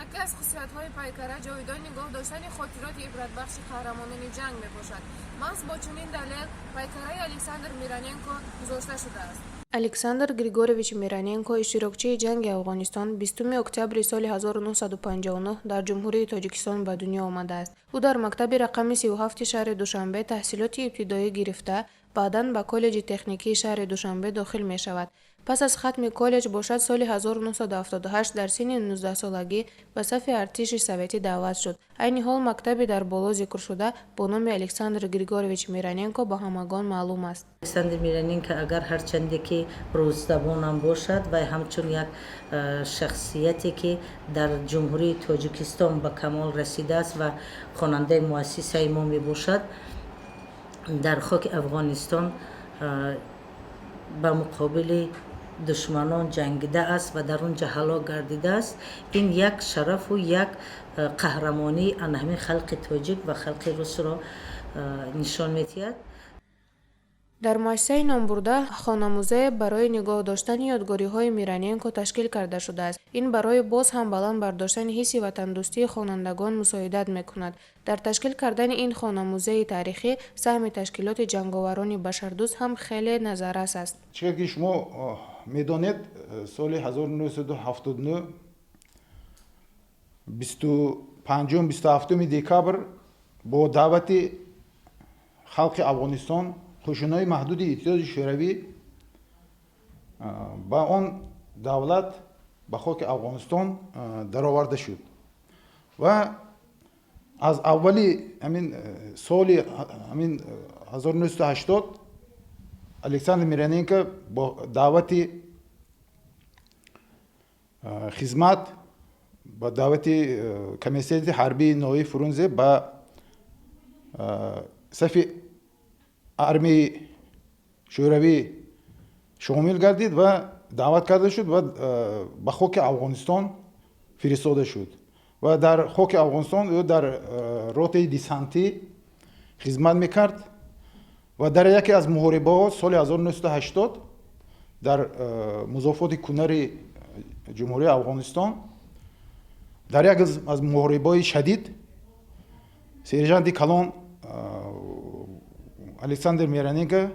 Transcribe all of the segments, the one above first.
Яке аз хусусиятҳои пайкара ҷовидон нигоҳ доштани хотироти ибратбахши қаҳрамонони ҷанг мебошад. Маҳз бо чунин далел пайкараи Александр Мироненко гузошта шудааст. Александр Григорьевич Мироненко, иштирокчии ҷанги Афғонистон, 20 октябри соли 1959 дар Ҷумҳурии Тоҷикистон ба дунё омадааст. Ӯ дар мактаби рақами 37 шаҳри Душанбе таҳсилоти ибтидоӣ гирифта, баъдан ба коллеҷи техникии шаҳри Душанбе дохил мешавад. Пас аз хатми коллеҷ бошад, соли 1978 дар синни 19-солагӣ ба сафи артиши советӣ даъват шуд. Айни ҳол мактаби дар боло зикршуда бо номи Александр Григорьевич Мироненко ба ҳамагон маълум аст. Александр Мироненко, агар ҳарчанде ки русзабонам бошад, вай ҳамчун як шахсияте, ки дар Ҷумҳурии Тоҷикистон ба камол расидааст ва хонандаи муассисаи мо мебошад, дар хоки Афғонистон ба муқобили душманон ҷангидааст ва дар он ҷо ҳалок гардидааст. Ин як шарафу як қаҳрамонии ана ҳамин халқи тоҷик ва халқи русро нишон медиҳад. Дар муассисаи номбурда хонамузее барои нигоҳ доштани ёдгориҳои Мироненко ташкил карда шудааст. Ин барои боз ҳам баланд бардоштани ҳисси ватандӯстии хонандагон мусоидат мекунад. Дар ташкил кардани ин хонамузеи таърихӣ саҳми ташкилоти ҷанговарони башардӯст ҳам хеле назаррас аст. Чӣ ки шумо медонед, соли 1979, 25, 27 декабр бо даъвати халқи Афғонистон қӯшунҳои маҳдуди Иттиҳоди Шӯравӣ ба он давлат, ба хоки Афғонистон дароварда шуд ва аз аввали ҳамин соли ҳамин 1980 Александр Мироненко бо даъвати хизмат, ба даъвати комиссариати ҳарбии ноҳияи Фрунзе ба сафи армияи Шӯравӣ шомил гардид ва даъват карда шуд ва ба хоки Афғонистон фиристода шуд. Ва дар хоки Афғонистон ӯ дар ротаи десантӣ хизмат мекард ва дар яке аз муҳорибаҳо соли 1980 дар музофоти Кунари Ҷумҳурии Афғонистон, дар як аз муҳорибаҳои шадид, сержанти калон Александр Мироненко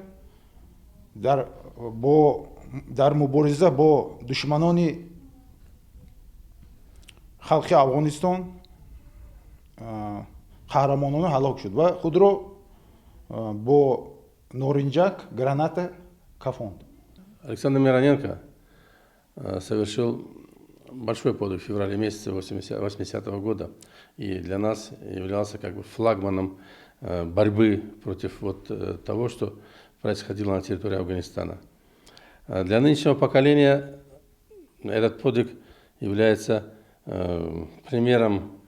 дар мубориза бо душманони халқи Афғонистон қаҳрамонона ҳалок шуд ва худро бо норинҷак, граната кафонд. Александр Мироненко совершил большой подвиг в феврале месяце 80-го года и для нас являлся как бы флагманом борьбы против вот того, что происходило на территории Афганистана. Для нынешнего поколения этот подвиг является примером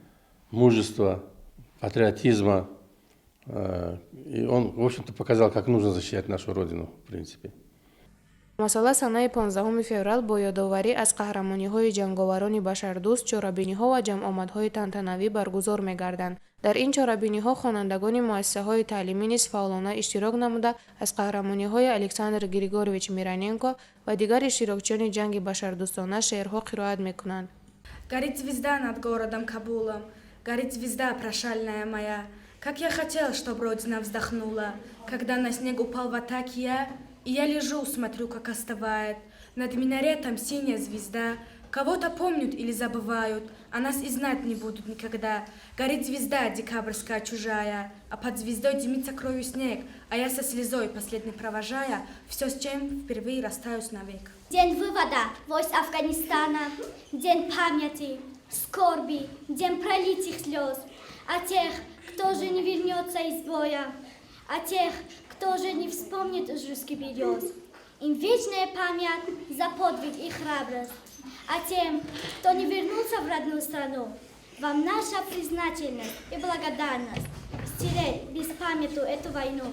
мужества, патриотизма. И он, в общем-то, показал, как нужно защищать нашу Родину, в принципе. Масала, санаи 15 феврал бо ёдоварӣ аз қаҳрамониҳои ҷанговарони башардӯст чорабиниҳо ва ҷамъомадҳои тантанавӣ баргузор мегарданд. Дар ин чорабиниҳо хонандагони муассисаҳои таълимӣ низ фаъолона иштирок намуда, аз қаҳрамониҳои Александр Григорьевич Мироненко ва дигар иштирокчиёни ҷанги башардӯстона шеърҳо қироат мекунанд. Горит звезда над городом Кабулом, горит звезда прощальная моя. Как я хотел, чтоб Родина вздохнула, когда на снег упал в атаке я, и я лежу, смотрю, как остывает над минаретом синяя звезда. Кого-то помнят или забывают, а нас и знать не будут никогда. Горит звезда декабрьская чужая, а под звездой дымится кровью снег, а я со слезой последней провожая все, с чем впервые расстаюсь навек. День вывода войск Афганистана, день памяти, скорби, день пролитых слез о тех, кто же не вернется из боя, о тех, кто же не вспомнит русский берез. Им вечная память за подвиг и храбрость. А тем, кто не вернулся в родную страну, вам наша признательность и благодарность. Стереть без памяти эту войну.